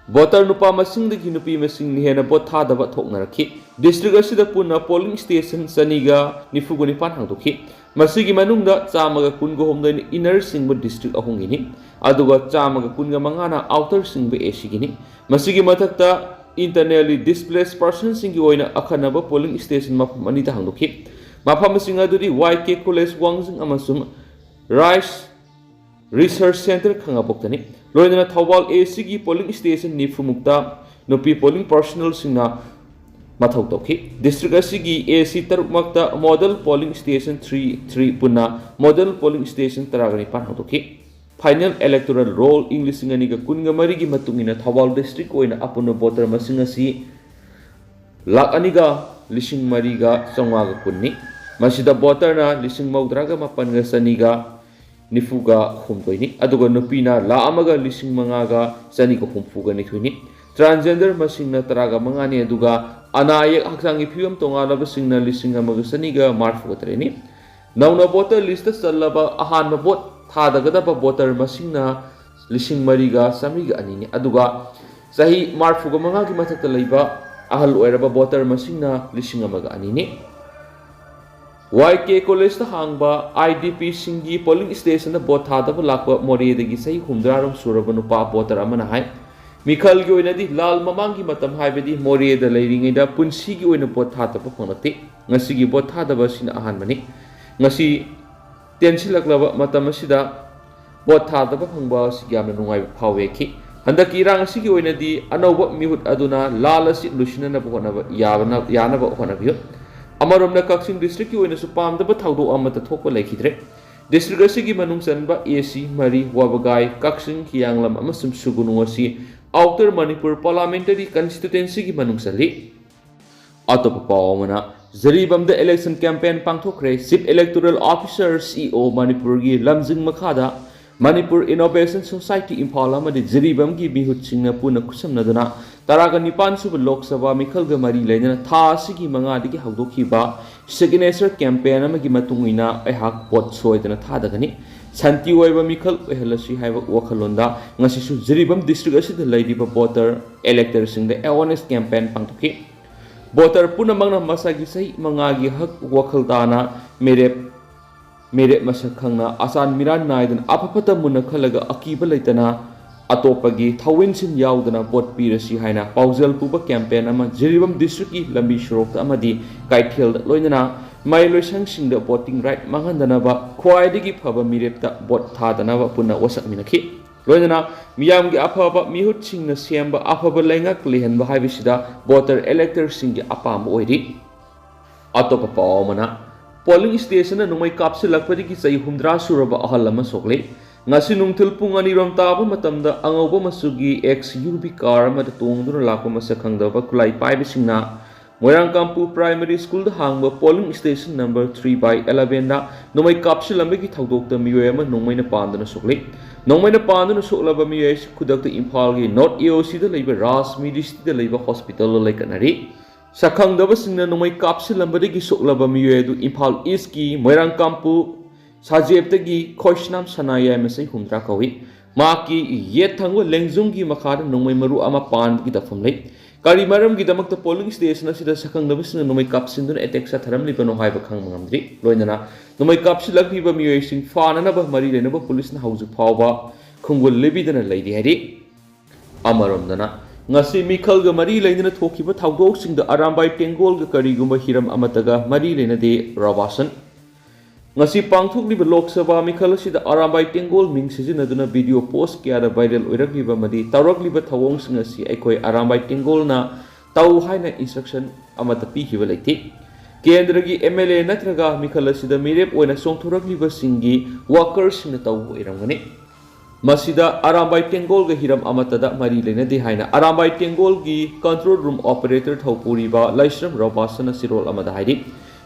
ꯚꯣꯇꯔ ꯅꯨꯄꯥ ꯃꯁꯤꯡꯗꯒꯤ ꯅꯨꯄꯤ ꯃꯁꯤꯡꯅ ꯍꯦꯟꯅ ꯚꯣꯠ ꯊꯥꯗꯕ ꯊꯣꯛꯅꯔꯛꯈꯤ꯫ District ꯑꯁꯤꯗ ꯄꯨꯟꯅ polling station ꯆꯅꯤꯒ ꯅꯤꯐꯨꯒ ꯅꯤꯄꯥꯟ ꯍꯥꯡꯗꯣꯛꯈꯤ꯫ ꯃꯁꯤꯒꯤ ꯃꯅꯨꯡꯗ ꯆꯥꯝꯃꯒ ꯀꯨꯟꯒ ꯍꯨꯝꯗꯣꯏꯅ inner ꯆꯤꯡꯕ district ꯑꯍꯨꯝꯒꯤꯅꯤ, ꯑꯗꯨꯒ ꯆꯥꯝꯃꯒ ꯀꯨꯟꯒ ꯃꯉꯥꯅ outer ꯆꯤꯡꯕ ACꯒꯤꯅꯤ꯫ ꯃꯁꯤꯒꯤ ꯃꯊꯛꯇ internally displaced personꯁꯤꯡꯒꯤ ꯑꯣꯏꯅ ꯑꯈꯟꯅꯕ polling station ꯃꯐꯝ ꯑꯅꯤꯗ ꯍꯥꯡꯗꯣꯛꯈꯤ꯫ ꯃꯐꯝꯁꯤꯡ ꯑꯗꯨꯗꯤ YK College ꯋꯥꯡꯖꯤꯡ ꯑꯃꯁꯨꯡ Rice Research Centre ꯈꯥꯉꯕꯣꯛꯇꯅꯤ꯫ ꯂꯣꯏꯅꯅ ꯊꯧꯕꯥꯜ ACꯒꯤ polling station ꯅꯤꯐꯨꯃꯨꯛꯇ ꯅꯨꯄꯤ polling personnelꯁꯤꯡꯅ ꯃꯊꯧ ꯇꯧꯈꯤ꯫ District ꯑꯁꯤꯒꯤ AC ꯇꯔꯨꯛꯃꯛꯇ model polling station three three ꯄꯨꯟꯅ model polling station ꯇꯔꯥꯒ ꯅꯤꯄꯥꯟ ꯍꯥꯡꯗꯣꯛꯈꯤ꯫ Final electoral roll ꯏꯪ ꯂꯤꯁꯤꯡ ꯑꯅꯤꯒ ꯀꯨꯟꯒ ꯃꯔꯤꯒꯤ ꯃꯇꯨꯡ ꯏꯟꯅ ꯊꯧꯕꯥꯜ district ꯑꯣꯏꯅ ꯑꯄꯨꯟꯕ voter ꯃꯁꯤꯡ ꯑꯁꯤ ꯂꯥꯈ ꯑꯅꯤꯒ ꯂꯤꯁꯤꯡ ꯃꯔꯤꯒ ꯆꯥꯝꯃꯉꯥꯒ ꯀꯨꯟꯅꯤ꯫ ꯃꯁꯤꯗ voterꯅ ꯂꯤꯁꯤꯡ ꯃꯧꯗ꯭ꯔꯥꯒ ꯃꯥꯄꯟꯒ ꯆꯅꯤꯒ ꯅꯤꯐꯨꯒ ꯍꯨꯝꯗꯣꯏꯅꯤ, ꯑꯗꯨꯒ ꯅꯨꯄꯤꯅ ꯂꯥꯈ ꯑꯃꯒ ꯂꯤꯁꯤꯡ ꯃꯉꯥꯒ ꯆꯅꯤꯒ ꯍꯨꯝꯐꯨꯒ ꯅꯤꯊꯣꯏꯅꯤ꯫ Transgender ꯃꯁꯤꯡꯅ ꯇꯔꯥꯒ ꯃꯉꯥꯅꯤ, ꯑꯗꯨꯒ ꯑꯅꯥ ꯑꯌꯦꯛ ꯍꯛꯆꯥꯡꯒꯤ ꯐꯤꯕꯝ ꯇꯣꯉꯥꯜꯂꯕꯁꯤꯡꯅ ꯂꯤꯁꯤꯡ ꯑꯃꯒ ꯆꯅꯤꯒ ꯃꯔꯤꯐꯨꯒ ꯇꯔꯦꯠꯅꯤ꯫ ꯅꯧꯅ voter listꯇ ꯆꯜꯂꯕ ꯑꯍꯥꯟꯕ vote ꯊꯥꯗꯒꯗꯕ voter ꯃꯁꯤꯡꯅ ꯂꯤꯁꯤꯡ ꯃꯔꯤꯒ ꯆꯥꯃꯔꯤꯒ ꯑꯅꯤꯅꯤ, ꯑꯗꯨꯒ ꯆꯍꯤ ꯃꯔꯤꯐꯨꯒ ꯃꯉꯥꯒꯤ ꯃꯊꯛꯇ ꯂꯩꯕ ꯑꯍꯜ ꯑꯣꯏꯔꯕ voter ꯃꯁꯤꯡꯅ ꯂꯤꯁꯤꯡ ꯑꯃꯒ ꯑꯅꯤꯅꯤ꯫ YK Collegeꯇ ꯍꯥꯡꯕ IDPꯁꯤꯡꯒꯤ polling stationꯗ vote ꯊꯥꯗꯕ ꯂꯥꯛꯄ ꯃꯣꯔꯦꯗꯒꯤ ꯆꯍꯤ ꯍꯨꯝꯗ꯭ꯔꯥꯔꯣꯝ ꯁꯨꯔꯕ ꯅꯨꯄꯥ voter ꯑꯃꯅ ꯍꯥꯏ, ꯃꯤꯈꯜꯒꯤ ꯑꯣꯏꯅꯗꯤ ꯂꯥꯜ ꯃꯃꯥꯡꯒꯤ ꯃꯇꯝ, ꯍꯥꯏꯕꯗꯤ ꯃꯣꯔꯦꯗ ꯂꯩꯔꯤꯉꯩꯗ ꯄꯨꯟꯁꯤꯒꯤ ꯑꯣꯏꯅ vote ꯊꯥꯗꯕ ꯐꯪꯂꯛꯇꯦ꯫ ꯉꯁꯤꯒꯤ vote ꯊꯥꯗꯕ ꯑꯁꯤꯅ ꯑꯍꯥꯟꯕꯅꯤ꯫ ꯉꯁꯤ ꯇꯦꯟꯁꯤꯜꯂꯛꯂꯕ ꯃꯇꯝ ꯑꯁꯤꯗ vote ꯊꯥꯗꯕ ꯐꯪꯕ ꯑꯁꯤ ꯌꯥꯝꯅ ꯅꯨꯡꯉꯥꯏꯕ ꯐꯥꯎꯋꯦ ꯈꯤ꯫ ꯍꯟꯗꯛꯀꯤ ꯏꯔꯥꯡ ꯑꯁꯤꯒꯤ ꯑꯣꯏꯅꯗꯤ ꯑꯅꯧꯕ ꯃꯤꯍꯨꯠ ꯑꯗꯨꯅ ꯂꯥꯜ ꯑꯁꯤ ꯂꯣꯏꯁꯤꯟꯅꯅꯕ ꯍꯣꯠꯅꯕ ꯌꯥꯕꯅ-, ꯌꯥꯅꯕ ꯍꯣꯠꯅꯕꯤꯌꯨ꯫ ꯑꯃꯔꯣꯝꯗ ꯀꯛꯆꯤꯡ districtꯀꯤ ꯑꯣꯏꯅꯁꯨ ꯄꯥꯝꯗꯕ ꯊꯧꯗꯣꯛ ꯑꯃꯠꯇ ꯊꯣꯛꯄ ꯂꯩꯈꯤꯗ꯭ꯔꯦ꯫ District ꯑꯁꯤꯒꯤ ꯃꯅꯨꯡ ꯆꯟꯕ AC ꯃꯔꯤ, ꯋꯥꯕꯒꯥꯏ, ꯀꯛꯆꯤꯡ, ꯍꯤꯌꯥꯡꯂꯝ ꯑꯃꯁꯨꯡ ꯁꯨꯒꯨꯅꯨ ꯑꯁꯤ Outer Manipur Parliamentary Constituencyꯒꯤ ꯃꯅꯨꯡ ꯆꯜꯂꯤ꯫ ꯑꯇꯣꯞꯄ ꯄꯥꯎ ꯑꯃꯅ, ꯖꯤꯔꯤꯕꯥꯝꯗ election campaign ꯄꯥꯡꯊꯣꯛꯈ꯭ꯔꯦ꯫ Chief Electoral Officer, CEO, ꯃꯅꯤꯄꯨꯔꯒꯤ ꯂꯝꯖꯤꯡ ꯃꯈꯥꯗ Manipur Innovation Society ꯏꯝꯐꯥꯜ ꯑꯃꯗꯤ ꯖꯤꯔꯤꯕꯥꯝꯒꯤ ꯃꯤꯍꯨꯠꯁꯤꯡꯅ ꯄꯨꯟꯅ ꯈꯨꯠꯁꯝꯅꯗꯨꯅ ꯇꯔꯥꯒ ꯅꯤꯄꯥꯟ ꯁꯨꯕ ꯂꯣꯛ ꯁꯚꯥ ꯃꯤꯈꯜꯒ ꯃꯔꯤ ꯂꯩꯅꯅ ꯊꯥ ꯑꯁꯤꯒꯤ ꯃꯉꯥꯗꯒꯤ ꯍꯧꯗꯣꯛꯈꯤꯕ signature campaign ꯑꯃꯒꯤ ꯃꯇꯨꯡ ꯏꯟꯅ ꯑꯩꯍꯥꯛ vote ꯁꯣꯏꯗꯅ ꯊꯥꯗꯒꯅꯤ꯫ ꯁꯥꯟꯇꯤ ꯑꯣꯏꯕ ꯃꯤꯈꯜ ꯑꯣꯏꯍꯜꯂꯁꯤ ꯍꯥꯏꯕ ꯋꯥꯈꯜꯂꯣꯟꯗ ꯉꯁꯤꯁꯨ ꯖꯤꯔꯤꯕꯥꯝ district ꯑꯁꯤꯗ ꯂꯩꯔꯤꯕ voter, electorꯁꯤꯡꯗ awareness campaign ꯄꯥꯡꯊꯣꯛꯈꯤ꯫ ꯚꯣꯇꯔ ꯄꯨꯝꯅꯃꯛꯅ ꯃꯁꯥꯒꯤ ꯆꯍꯤ ꯃꯉꯥꯒꯤ ꯍꯛ ꯋꯥꯈꯜ ꯇꯥꯅ ꯃꯤꯔꯦꯞ ꯃꯤꯔꯦꯞ ꯃꯁꯛ ꯈꯪꯅ ꯑꯆꯥꯟ ꯃꯤꯔꯥꯟ ꯅꯥꯏꯗꯅ ꯑꯐ ꯐꯠꯇ ꯃꯨꯟꯅ ꯈꯜꯂꯒ ꯑꯀꯤꯕ ꯂꯩꯇꯅ ꯑꯇꯣꯞꯄꯒꯤ ꯊꯧꯋꯤꯟꯁꯤꯟ ꯌꯥꯎꯗꯅ ꯚꯣꯠ ꯄꯤꯔꯁꯤ ꯍꯥꯏꯅ ꯄꯥꯎꯖꯦꯜ ꯄꯨꯕ ꯀꯦꯝꯄꯦꯟ ꯑꯃ ꯖꯤꯔꯤꯕꯥꯝ ꯗꯤꯁꯇ꯭ꯔꯤꯛꯀꯤ ꯂꯝꯕꯤ ꯁꯣꯔꯣꯛꯇ ꯑꯃꯗꯤ ꯀꯩꯊꯦꯜꯗ ꯂꯣꯏꯅꯅ ꯃꯍꯩꯂꯣꯏꯁꯪꯁꯤꯡꯗ ꯚꯣꯇꯤꯡ ꯔꯥꯏꯠ ꯃꯥꯡꯍꯟꯗꯅꯕ ꯈ꯭ꯋꯥꯏꯗꯒꯤ ꯐꯕ ꯃꯤꯔꯦꯞꯇ ꯚꯣꯠ ꯊꯥꯗꯅꯕ ꯄꯨꯟꯅ ꯋꯥꯁꯛꯃꯤꯟꯅꯈꯤ꯫ ꯂꯣꯏꯅꯅ ꯃꯤꯌꯥꯝꯒꯤ ꯑꯐꯕ ꯃꯤꯍꯨꯠꯁꯤꯡꯅ ꯁꯦꯝꯕ ꯑꯐꯕ ꯂꯩꯉꯥꯛ ꯂꯩꯍꯟꯕ ꯍꯥꯏꯕꯁꯤꯗ ꯚꯣꯇꯔ ꯏꯂꯦꯛꯇꯔꯁꯤꯡꯒꯤ ꯑꯄꯥꯝꯕ ꯑꯣꯏꯔꯤ꯫ ꯑꯇꯣꯞꯄ ꯄꯥꯎ ꯑꯃꯅ, ꯄꯣꯂꯤꯡ ꯁ꯭ꯇꯦꯁꯟꯅ ꯅꯣꯡꯃꯩ ꯀꯥꯞꯁꯤꯜꯂꯛꯄꯗꯒꯤ ꯆꯍꯤ ꯍꯨꯝꯗ꯭ꯔꯥ ꯁꯨꯔꯕ ꯑꯍꯜ ꯑꯃ ꯁꯣꯛꯂꯦ꯫ ꯉꯁꯤ ꯅꯨꯡꯊꯤꯜ ꯄꯨꯡ ꯑꯅꯤꯔꯣꯝ ꯇꯥꯕ ꯃꯇꯝꯗ ꯑꯉꯧꯕ ꯃꯆꯨꯒꯤ ꯑꯦꯛꯁ ꯌꯨ ꯚꯤ ꯀꯥꯔ ꯑꯃꯗ ꯇꯣꯡꯗꯨꯅ ꯂꯥꯛꯄ ꯃꯁꯛ ꯈꯪꯗꯕ ꯈꯨꯠꯂꯥꯏ ꯄꯥꯏꯕꯁꯤꯡꯅ ꯃꯣꯏꯔꯥꯡꯀꯥꯝꯄꯨ ꯄ꯭ꯔꯥꯏꯃꯔꯤ ꯁ꯭ꯀꯨꯜꯗ ꯍꯥꯡꯕ polling station number three by ꯑꯦꯂꯚꯦꯟꯗ ꯅꯣꯡꯃꯩ ꯀꯥꯞꯁꯤꯜꯂꯝꯕꯒꯤ ꯊꯧꯗꯣꯛꯇ ꯃꯤꯑꯣꯏ ꯑꯃ ꯅꯣꯡꯃꯩꯅ ꯄꯥꯟꯗꯨꯅ ꯁꯣꯛꯂꯤ꯫ ꯅꯣꯡꯃꯩꯅ ꯄꯥꯟꯗꯨꯅ ꯁꯣꯛꯂꯕ ꯃꯤꯑꯣꯏ ꯑꯁꯤ ꯈꯨꯗꯛꯇ ꯏꯝꯐꯥꯜꯒꯤ ꯅꯣꯔꯠ ꯑꯦ ꯑꯣ ꯁꯤꯗ ꯂꯩꯕ ꯔꯥꯖ ꯃꯤꯗꯤꯁꯤꯇꯤꯗ ꯂꯩꯕ ꯍꯣꯁꯄꯤꯇꯥꯜꯗ ꯂꯩꯈꯠꯅꯔꯤ꯫ ꯁꯛꯈꯪꯗꯕꯁꯤꯡꯅ ꯅꯣꯡꯃꯩ ꯀꯥꯞꯁꯤꯜꯂꯝꯕꯗꯒꯤ ꯁꯣꯛꯂꯕ ꯃꯤꯑꯣꯏ ꯑꯗꯨ ꯏꯝꯐꯥꯜ ꯏꯁꯀꯤ ꯃꯣꯏꯔꯥꯡꯀꯥꯝꯄꯨ ꯁꯥꯖꯦꯞꯇꯒꯤ ꯈꯣꯏꯁꯅꯥꯝ ꯁꯅꯥꯌꯥꯏ ꯃꯆꯩ ꯍꯨꯝꯗ꯭ꯔꯥ ꯀꯧꯏ꯫ ꯃꯍꯥꯛꯀꯤ ꯌꯦꯠ ꯊꯪꯕ ꯂꯦꯡꯖꯨꯝꯒꯤ ꯃꯈꯥꯗ ꯅꯣꯡꯃꯩ ꯃꯔꯨ ꯑꯃ ꯄꯥꯟꯕꯒꯤ ꯇꯧꯐꯝ ꯂꯩ꯫ ꯀꯔꯤ ꯃꯔꯝꯒꯤꯗꯃꯛꯇ ꯄꯣꯂꯤꯡ ꯁ꯭ꯇꯦꯁꯟ ꯑꯁꯤꯗ ꯁꯛꯈꯪꯗꯕꯁꯤꯡꯅ ꯅꯣꯡꯃꯩ ꯀꯥꯞꯁꯤꯟꯗꯨꯅ ꯑꯦꯇꯦꯛ ꯆꯠꯊꯔꯝꯂꯤꯕꯅꯣ ꯍꯥꯏꯕ ꯈꯪꯕ ꯉꯝꯗ꯭ꯔꯤ꯫ ꯂꯣꯏꯅꯅ ꯅꯣꯡꯃꯩ ꯀꯥꯞꯁꯤꯜꯂꯛꯂꯤꯕ ꯃꯤꯑꯣꯏꯁꯤꯡ ꯐꯥꯅꯅꯕ ꯃꯔꯤ ꯂꯩꯅꯕ ꯄꯨꯂꯤꯁꯅ ꯍꯧꯖꯤꯛ ꯐꯥꯎꯕ ꯈꯣꯡꯒꯨꯜ ꯂꯤꯕꯤꯗꯅ ꯂꯩꯔꯤ ꯍꯥꯏꯔꯤ꯫ ꯑꯃꯔꯣꯝꯗꯅ, ꯉꯁꯤ ꯃꯤꯈꯜꯒ ꯃꯔꯤ ꯂꯩꯅꯅ ꯊꯣꯛꯈꯤꯕ ꯊꯧꯗꯣꯛꯁꯤꯡꯗ ꯑꯔꯥꯝꯕꯥꯏ ꯇꯦꯡꯒꯣꯜꯒ ꯀꯔꯤꯒꯨꯝꯕ ꯍꯤꯔꯝ ꯑꯃꯠꯇꯒ ꯃꯔꯤ ꯂꯩꯅꯗꯦ ꯔꯣꯕꯥꯁꯟ꯫ ꯉꯁꯤ ꯄꯥꯡꯊꯣꯛꯂꯤꯕ ꯂꯣꯛ ꯁꯚꯥ ꯃꯤꯈꯜ ꯑꯁꯤꯗ ꯑꯔꯥꯝꯕꯥꯏ ꯇꯦꯡꯒꯣꯜ ꯃꯤꯡ ꯁꯤꯖꯤꯟꯅꯗꯨꯅ ꯚꯤꯗꯤꯑꯣ ꯄꯣꯁ ꯀꯌꯥꯗ ꯚꯥꯏꯔꯦꯜ ꯑꯣꯏꯔꯛꯂꯤꯕ ꯑꯃꯗꯤ ꯇꯧꯔꯛꯂꯤꯕ ꯊꯧꯑꯣꯡꯁꯤꯡ ꯑꯁꯤ ꯑꯩꯈꯣꯏ ꯑꯔꯥꯝꯕꯥꯏ ꯇꯦꯡꯒꯣꯜꯅ ꯇꯧ ꯍꯥꯏꯅ ꯏꯟꯁꯇ꯭ꯔꯛꯁꯟ ꯑꯃꯠꯇ ꯄꯤꯈꯤꯕ ꯂꯩꯇꯦ꯫ ꯀꯦꯟꯗ꯭ꯔꯒꯤ ꯑꯦꯝ ꯑꯦꯜ ꯑꯦ ꯅꯠꯇ꯭ꯔꯒ ꯃꯤꯈꯜ ꯑꯁꯤꯗ ꯃꯤꯔꯦꯞ ꯑꯣꯏꯅ ꯆꯣꯡꯊꯣꯔꯛꯂꯤꯕꯁꯤꯡꯒꯤ ꯋꯥꯀꯔꯁꯤꯡꯅ ꯇꯧꯕ ꯑꯣꯏꯔꯝꯒꯅꯤ꯫ ꯃꯁꯤꯗ ꯑꯔꯥꯝꯕꯥꯏ ꯇꯦꯡꯒꯣꯜꯒ ꯍꯤꯔꯝ ꯑꯃꯠꯇꯗ ꯃꯔꯤ ꯂꯩꯅꯗꯦ ꯍꯥꯏꯅ ꯑꯔꯥꯝꯕꯥꯏ ꯇꯦꯡꯒꯣꯜꯒꯤ ꯀꯟꯇ꯭ꯔꯣꯜ ꯔꯨꯝ ꯑꯣꯄꯔꯦꯇꯔ ꯊꯧꯄꯨꯔꯤꯕ ꯂꯥꯏꯁ꯭ꯔꯝ ꯔꯣꯕꯥꯁꯟꯅ ꯆꯦꯔꯣꯜ ꯑꯃꯗ ꯍꯥꯏꯔꯤ꯫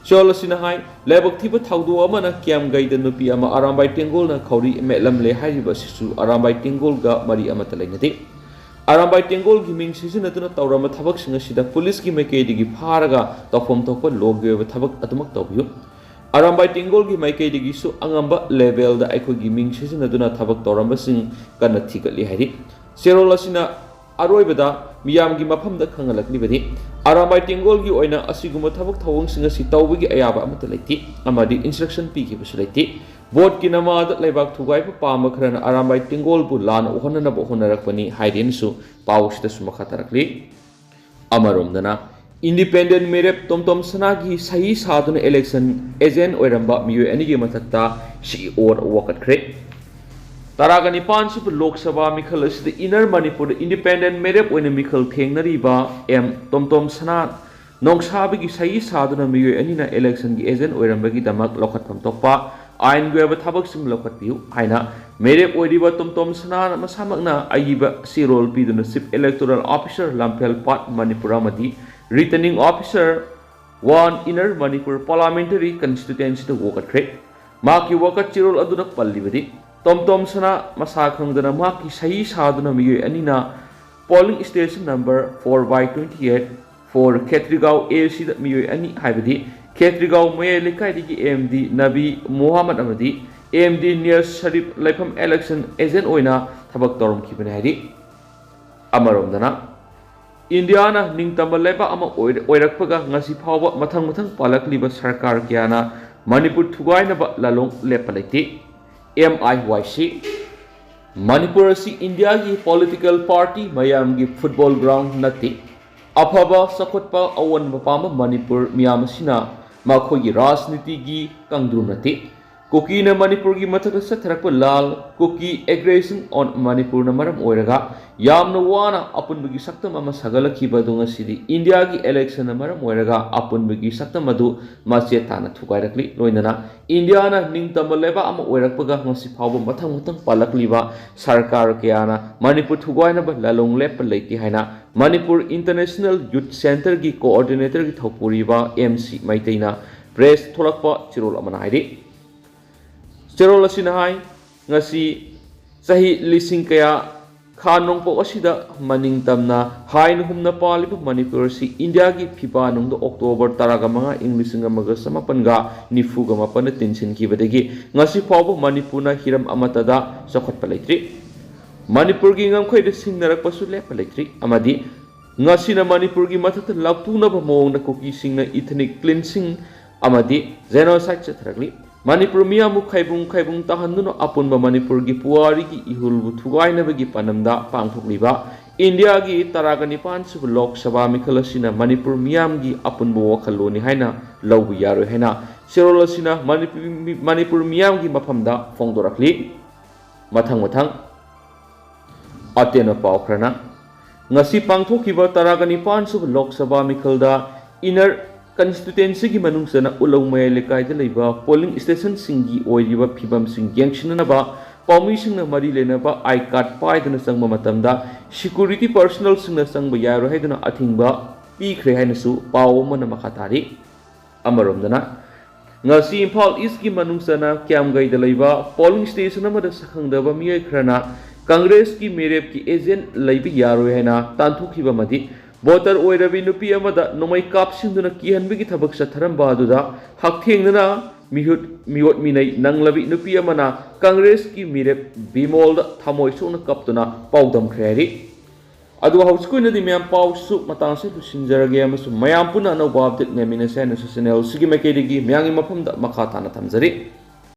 ꯆꯦꯔꯣꯜ ꯑꯁꯤꯅ ꯍꯥꯏ, ꯂꯥꯏꯕꯛ ꯊꯤꯕ ꯊꯧꯗꯣꯛ ꯑꯃꯅ ꯀꯤꯌꯥꯝꯒꯩꯗ ꯅꯨꯄꯤ ꯑꯃ ꯑꯔꯥꯝꯕꯥꯏ ꯇꯦꯡꯒꯣꯜꯅ ꯈꯧꯔꯤ ꯃꯦꯠꯂꯝꯂꯦ ꯍꯥꯏꯔꯤꯕ ꯑꯁꯤꯁꯨ ꯑꯔꯥꯝꯕꯥꯏ ꯇꯦꯡꯒꯣꯜꯒ ꯃꯔꯤ ꯑꯃꯠꯇ ꯂꯩꯅꯗꯦ꯫ ꯑꯔꯥꯝꯕꯥꯏ ꯇꯦꯡꯒꯣꯜꯒꯤ ꯃꯤꯡ ꯁꯤꯖꯤꯟꯅꯗꯨꯅ ꯇꯧꯔꯝꯕ ꯊꯕꯛꯁꯤꯡ ꯑꯁꯤꯗ ꯄꯨꯂꯤꯁꯀꯤ ꯃꯥꯏꯀꯩꯗꯒꯤ ꯐꯥꯔꯒ ꯇꯧꯐꯝ ꯊꯣꯛꯄ ꯂꯣꯒꯤ ꯑꯣꯏꯕ ꯊꯕꯛ ꯑꯗꯨꯃꯛ ꯇꯧꯕꯤꯌꯨ꯫ ꯑꯔꯥꯝꯕꯥꯏ ꯇꯦꯡꯒꯣꯜꯒꯤ ꯃꯥꯏꯀꯩꯗꯒꯤꯁꯨ ꯑꯉꯝꯕ ꯂꯦꯚꯦꯜꯗ ꯑꯩꯈꯣꯏꯒꯤ ꯃꯤꯡ ꯁꯤꯖꯤꯟꯅꯗꯨꯅ ꯊꯕꯛ ꯇꯧꯔꯝꯕꯁꯤꯡ ꯀꯟꯅ ꯊꯤꯒꯠꯂꯤ ꯍꯥꯏꯔꯤ꯫ ꯆꯦꯔꯣꯜ ꯑꯁꯤꯅ ꯑꯔꯣꯏꯕꯗ ꯃꯤꯌꯥꯝꯒꯤ ꯃꯐꯝꯗ ꯈꯪꯍꯜꯂꯛꯂꯤꯕꯗꯤ, ꯑꯔꯥꯝꯕꯥꯏ ꯇꯦꯡꯒꯣꯜꯒꯤ ꯑꯣꯏꯅ ꯑꯁꯤꯒꯨꯝꯕ ꯊꯕꯛ ꯊꯧꯑꯣꯡꯁꯤꯡ ꯑꯁꯤ ꯇꯧꯕꯒꯤ ꯑꯌꯥꯕ ꯑꯃꯠꯇ ꯂꯩꯇꯦ ꯑꯃꯗꯤ instruction ꯄꯤꯈꯤꯕꯁꯨ ꯂꯩꯇꯦ꯫ ꯚꯣꯠꯀꯤ ꯅꯃꯥꯗ ꯂꯩꯕꯥꯛ ꯊꯨꯒꯥꯏꯕ ꯄꯥꯝꯕ ꯈꯔꯅ ꯑꯔꯥꯝꯕꯥꯏ ꯇꯦꯡꯒꯣꯜꯕꯨ ꯂꯥꯟꯅ ꯎꯍꯟꯅꯅꯕ ꯍꯣꯠꯅꯔꯛꯄꯅꯤ ꯍꯥꯏꯔꯦꯅꯁꯨ ꯄꯥꯎ ꯑꯁꯤꯗꯁꯨ ꯃꯈꯥ ꯇꯥꯔꯛꯂꯤ꯫ ꯑꯃꯔꯣꯝꯗꯅ, independent ꯃꯤꯔꯦꯞ ꯇꯣꯝꯇꯣꯝ ꯁꯅꯥꯒꯤ ꯁꯍꯤ ꯁꯥꯗꯨꯅ election agent ꯑꯣꯏꯔꯝꯕ ꯃꯤꯑꯣꯏ ꯑꯅꯤꯒꯤ ꯃꯊꯛꯇ C O ꯋꯥꯀꯠꯈ꯭ꯔꯦ꯫ ꯇꯔꯥꯒ ꯅꯤꯄꯥꯟ ꯁꯨꯕ ꯂꯣꯛ ꯁꯚꯥ ꯃꯤꯈꯜ ꯑꯁꯤꯗ Inner ꯃꯅꯤꯄꯨꯔꯗ independent ꯃꯤꯔꯦꯞ ꯑꯣꯏꯅ ꯃꯤꯈꯜ ꯊꯦꯡꯅꯔꯤꯕ M ꯇꯣꯝꯇꯣꯝ ꯁꯅꯥ ꯅꯣꯡꯁꯥꯕꯒꯤ ꯁꯍꯤ ꯁꯥꯗꯨꯅ ꯃꯤꯑꯣꯏ ꯑꯅꯤꯅ election ꯒꯤ agent ꯑꯣꯏꯔꯝꯕꯒꯤꯗꯃꯛ ꯂꯧꯈꯠꯐꯝ ꯊꯣꯛꯄ ꯑꯥꯏꯟꯒꯤ ꯑꯣꯏꯕ ꯊꯕꯛꯁꯤꯡ ꯂꯧꯈꯠꯄꯤꯌꯨ ꯍꯥꯏꯅ ꯃꯤꯔꯦꯞ ꯑꯣꯏꯔꯤꯕ ꯇꯣꯝꯇꯣꯝ ꯁꯅꯥ ꯃꯁꯥꯃꯛꯅ ꯑꯏꯕ ꯆꯦꯔꯣꯜ ꯄꯤꯗꯨꯅ Chief Electoral Officer ꯂꯝꯐꯦꯜ ꯄꯥꯠ ꯃꯅꯤꯄꯨꯔ ꯑꯃꯗꯤ Returning Officer one Inner Manipur Parliamentary Constituency ꯗ ꯋꯥꯀꯠꯈ꯭ꯔꯦ꯫ ꯃꯍꯥꯛꯀꯤ ꯋꯥꯀꯠ ꯆꯦꯔꯣꯜ ꯑꯗꯨꯗ ꯄꯜꯂꯤꯕꯗꯤ, ꯇꯣꯝꯇꯣꯝ ꯁꯅꯥ ꯃꯁꯥ ꯈꯪꯗꯅ ꯃꯍꯥꯛꯀꯤ ꯁꯍꯤ ꯁꯥꯗꯨꯅ ꯃꯤꯑꯣꯏ ꯑꯅꯤꯅ polling station number four by twenty eight for Khetrigao A C ꯗ ꯃꯤꯑꯣꯏ ꯑꯅꯤ ꯍꯥꯏꯕꯗꯤ ꯈꯦꯇ꯭ꯔꯤꯒꯥꯎ ꯃꯌꯥꯏ ꯂꯩꯀꯥꯏꯗꯒꯤ M D ꯅꯕꯤ ꯃꯨꯍꯝꯃꯗ ꯑꯃꯗꯤ M D ꯅꯤꯌꯥꯖ ꯁꯔꯤꯐ ꯂꯩꯐꯝ election agent ꯑꯣꯏꯅ ꯊꯕꯛ ꯇꯧꯔꯝꯈꯤꯕꯅꯤ ꯍꯥꯏꯔꯤ꯫ ꯑꯃꯔꯣꯝꯗꯅ, ꯏꯟꯗꯤꯌꯥꯅ ꯅꯤꯡꯇꯝꯕ ꯂꯩꯕꯥꯛ ꯑꯃ ꯑꯣꯏꯔ-, ꯑꯣꯏꯔꯛꯄꯒ ꯉꯁꯤ ꯐꯥꯎꯕ ꯃꯊꯪ ꯃꯊꯪ ꯄꯥꯜꯂꯛꯂꯤꯕ ꯁꯔꯀꯥꯔ ꯀꯌꯥꯅ ꯃꯅꯤꯄꯨꯔ ꯊꯨꯒꯥꯏꯅꯕ ꯂꯥꯂꯣꯡ ꯂꯦꯞꯄ ꯂꯩꯇꯦ꯫ M I Y C, Manipur ꯑꯁꯤ ꯏꯟꯗꯤꯌꯥꯒꯤ political party ꯃꯌꯥꯝꯒꯤ football ground ꯅꯠꯇꯦ꯫ ꯑꯐꯕ, ꯆꯥꯎꯈꯠꯄ, ꯑꯑꯣꯟꯕ ꯄꯥꯝꯕ ꯃꯅꯤꯄꯨꯔ ꯃꯤꯌꯥꯝ ꯑꯁꯤꯅ ꯃꯈꯣꯏꯒꯤ ꯔꯥꯖꯅꯤꯇꯤꯒꯤ ꯀꯥꯡꯗ꯭ꯔꯨꯝ ꯅꯠꯇꯦ꯫ ꯀꯨꯀꯤꯅ ꯃꯅꯤꯄꯨꯔꯒꯤ ꯃꯊꯛꯇ ꯆꯠꯊꯔꯛꯄ ꯂꯥꯜ, ꯀꯨꯀꯤ aggression on ꯃꯅꯤꯄꯨꯔꯅ ꯃꯔꯝ ꯑꯣꯏꯔꯒ ꯌꯥꯝꯅ ꯋꯥꯅ ꯑꯄꯨꯟꯕꯒꯤ ꯁꯛꯇꯝ ꯑꯃ ꯁꯥꯒꯠꯂꯛꯈꯤꯕ ꯑꯗꯨ ꯉꯁꯤꯗꯤ ꯏꯟꯗꯤꯌꯥꯒꯤ election ꯅ ꯃꯔꯝ ꯑꯣꯏꯔꯒ ꯑꯄꯨꯟꯕꯒꯤ ꯁꯛꯇꯝ ꯑꯗꯨ ꯃꯆꯦꯠ ꯇꯥꯅ ꯊꯨꯒꯥꯏꯔꯛꯂꯤ꯫ ꯂꯣꯏꯅꯅ ꯏꯟꯗꯤꯌꯥꯅ ꯅꯤꯡꯇꯝꯕ ꯂꯩꯕꯥꯛ ꯑꯃ ꯑꯣꯏꯔꯛꯄꯒ ꯉꯁꯤ ꯐꯥꯎꯕ ꯃꯊꯪ ꯃꯊꯪ ꯄꯥꯜꯂꯛꯂꯤꯕ ꯁꯔꯀꯥꯔ ꯀꯌꯥꯅ ꯃꯅꯤꯄꯨꯔ ꯊꯨꯒꯥꯏꯅꯕ ꯂꯥꯂꯣꯡ ꯂꯦꯞꯄ ꯂꯩꯇꯦ ꯍꯥꯏꯅ ꯃꯅꯤꯄꯨꯔ International Youth Centre ꯒꯤ coordinator ꯒꯤ ꯊꯧꯄꯨꯔꯤꯕ M C ꯃꯩꯇꯩꯅ press ꯊꯣꯛꯂꯛꯄ ꯆꯦꯔꯣꯜ ꯑꯃꯅ ꯍꯥꯏꯔꯤ꯫ ꯆꯦꯔꯣꯜ ꯑꯁꯤꯅ ꯍꯥꯏ, ꯉꯁꯤ ꯆꯍꯤ ꯂꯤꯁꯤꯡ ꯀꯌꯥ ꯈꯥ ꯅꯣꯡꯄꯣꯛ ꯑꯁꯤꯗ ꯃꯅꯤꯡ ꯇꯝꯅ ꯍꯥꯏꯅ ꯍꯨꯝꯅ ꯄꯥꯜꯂꯤꯕ ꯃꯅꯤꯄꯨꯔ ꯑꯁꯤ ꯏꯟꯗꯤꯌꯥꯒꯤ ꯐꯤꯐꯥ ꯅꯨꯡꯗ October ꯇꯔꯥꯒ ꯃꯉꯥ ꯏꯪ ꯂꯤꯁꯤꯡ ꯑꯃꯒ ꯆꯃꯥꯄꯟꯒ ꯅꯤꯐꯨꯒ ꯃꯥꯄꯟꯗ ꯇꯤꯟꯁꯤꯟꯈꯤꯕꯗꯒꯤ ꯉꯁꯤ ꯐꯥꯎꯕ ꯃꯅꯤꯄꯨꯔꯅ ꯍꯤꯔꯝ ꯑꯃꯠꯇꯗ ꯆꯥꯎꯈꯠꯄ ꯂꯩꯇ꯭ꯔꯤ꯫ ꯃꯅꯤꯄꯨꯔꯒꯤ ꯉꯝꯈꯩꯗ ꯁꯤꯡꯅꯔꯛꯄꯁꯨ ꯂꯦꯞꯄ ꯂꯩꯇ꯭ꯔꯤ ꯑꯃꯗꯤ ꯉꯁꯤꯅ ꯃꯅꯤꯄꯨꯔꯒꯤ ꯃꯊꯛꯇ ꯂꯥꯎꯊꯣꯛꯅꯕ ꯃꯑꯣꯡꯗ ꯀꯨꯀꯤꯁꯤꯡꯅ ethnic cleansing ꯑꯃꯗꯤ genocide ꯆꯠꯊꯔꯛꯂꯤ꯫ ꯃꯅꯤꯄꯨꯔ ꯃꯤꯌꯥꯝꯕꯨ ꯈꯥꯏꯕꯨꯡ ꯈꯥꯏꯕꯨꯡ ꯇꯥꯍꯟꯗꯨꯅ ꯑꯄꯨꯟꯕ ꯃꯅꯤꯄꯨꯔꯒꯤ ꯄꯨꯋꯥꯔꯤꯒꯤ ꯏꯍꯨꯜꯕꯨ ꯊꯨꯒꯥꯏꯅꯕꯒꯤ ꯄꯥꯟꯗꯝꯗ ꯄꯥꯡꯊꯣꯛꯂꯤꯕ ꯏꯟꯗꯤꯌꯥꯒꯤ ꯇꯔꯥꯒ ꯅꯤꯄꯥꯟ ꯁꯨꯕ ꯂꯣꯛ ꯁꯚꯥ ꯃꯤꯈꯜ ꯑꯁꯤꯅ ꯃꯅꯤꯄꯨꯔ ꯃꯤꯌꯥꯝꯒꯤ ꯑꯄꯨꯟꯕ ꯋꯥꯈꯜꯂꯣꯟꯅꯤ ꯍꯥꯏꯅ ꯂꯧꯕ ꯌꯥꯔꯣꯏ ꯍꯥꯏꯅ ꯆꯦꯔꯣꯜ ꯑꯁꯤꯅ ꯃꯅꯤꯄꯨꯔ ꯃꯤ-, ꯃꯅꯤꯄꯨꯔ ꯃꯤꯌꯥꯝꯒꯤ ꯃꯐꯝꯗ ꯐꯣꯡꯗꯣꯔꯛꯂꯤ꯫ ꯃꯊꯪ ꯃꯊꯪ꯫ ꯑꯇꯦꯟꯕ ꯄꯥꯎ ꯈꯔꯅ, ꯉꯁꯤ ꯄꯥꯡꯊꯣꯛꯈꯤꯕ ꯇꯔꯥꯒ ꯅꯤꯄꯥꯟ ꯁꯨꯕ ꯂꯣꯛ ꯁꯚꯥ ꯃꯤꯈꯜꯗ ꯏꯟꯅꯔ ꯀꯟꯁꯇꯤꯇ꯭ꯋꯦꯟꯁꯤꯒꯤ ꯃꯅꯨꯡ ꯆꯟꯅ ꯎꯂꯧ ꯃꯌꯥꯏ ꯂꯩꯀꯥꯏꯗ ꯂꯩꯕ ꯄꯣꯂꯤꯡ ꯁ꯭ꯇꯦꯁꯟꯁꯤꯡꯒꯤ ꯑꯣꯏꯔꯤꯕ ꯐꯤꯕꯝꯁꯤꯡ ꯌꯦꯡꯁꯤꯟꯅꯅꯕ ꯄꯥꯎꯃꯤꯁꯤꯡꯅ ꯃꯔꯤ ꯂꯩꯅꯕ ꯑꯥꯏ ꯀꯥꯔꯗ ꯄꯥꯏꯗꯨꯅ ꯆꯪꯕ ꯃꯇꯝꯗ ꯁꯤꯀ꯭ꯌꯨꯔꯤꯇꯤ ꯄꯔꯁꯅꯦꯜꯁꯤꯡꯅ ꯆꯪꯕ ꯌꯥꯔꯣꯏ ꯍꯥꯏꯗꯨꯅ ꯑꯊꯤꯡꯕ ꯄꯤꯈ꯭ꯔꯦ ꯍꯥꯏꯅꯁꯨ ꯄꯥꯎ ꯑꯃꯅ ꯃꯈꯥ ꯇꯥꯔꯤ꯫ ꯑꯃꯔꯣꯝꯗꯅ, ꯉꯁꯤ ꯏꯝꯐꯥꯜ ꯏꯁꯀꯤ ꯃꯅꯨꯡ ꯆꯟꯅ ꯀ꯭ꯌꯥꯝꯒꯩꯗ ꯂꯩꯕ ꯄꯣꯂꯤꯡ ꯁ꯭ꯇꯦꯁꯟ ꯑꯃꯗ ꯁꯛꯈꯪꯗꯕ ꯃꯤꯑꯣꯏ ꯈꯔꯅ ꯀꯪꯒ꯭ꯔꯦꯁꯀꯤ ꯃꯤꯔꯦꯞꯀꯤ ꯑꯦꯖꯦꯟ ꯂꯩꯕ ꯌꯥꯔꯣꯏ ꯍꯥꯏꯅ ꯇꯥꯟꯊꯣꯛꯈꯤꯕ ꯑꯃꯗꯤ ꯚꯣꯇꯔ ꯑꯣꯏꯔꯕꯤ ꯅꯨꯄꯤ ꯑꯃꯗ ꯅꯣꯡꯃꯩ ꯀꯥꯞꯁꯤꯟꯗꯨꯅ ꯀꯤꯍꯟꯕꯒꯤ ꯊꯕꯛ ꯆꯠꯊꯔꯝꯕ ꯑꯗꯨꯗ ꯍꯛꯊꯦꯡꯅꯅ ꯃꯤꯍꯨꯠ, ꯃꯤꯑꯣꯠ ꯃꯤꯅꯩ ꯅꯪꯂꯕꯤ ꯅꯨꯄꯤ ꯑꯃꯅ ꯀꯪꯒ꯭ꯔꯦꯁꯀꯤ ꯃꯤꯔꯦꯞ ꯕꯤꯃꯣꯜꯗ ꯊꯃꯣꯏ ꯁꯣꯛꯅ ꯀꯞꯇꯨꯅ ꯄꯥꯎꯗꯝꯈ꯭ꯔꯦ ꯍꯥꯏꯔꯤ꯫ ꯑꯗꯨꯒ ꯍꯧꯖꯤꯛꯀꯤ ꯑꯣꯏꯅꯗꯤ ꯃꯌꯥꯝ ꯄꯥꯎꯁꯨ ꯃꯇꯥꯡꯁꯤ ꯂꯣꯏꯁꯤꯟꯖꯔꯒꯦ ꯑꯃꯁꯨꯡ ꯃꯌꯥꯝ ꯄꯨꯟꯅ ꯑꯅꯧꯕ ꯑꯞꯗꯦꯠ ꯉꯥꯏꯃꯤꯟꯅꯁꯦ ꯍꯥꯏꯅꯁꯨ ꯆꯦꯅꯦꯜꯁꯤꯒꯤ ꯃꯥꯏꯀꯩꯗꯒꯤ ꯃꯌꯥꯝꯒꯤ ꯃꯐꯝꯗ ꯃꯈꯥ ꯇꯥꯅ ꯊꯝꯖꯔꯤ꯫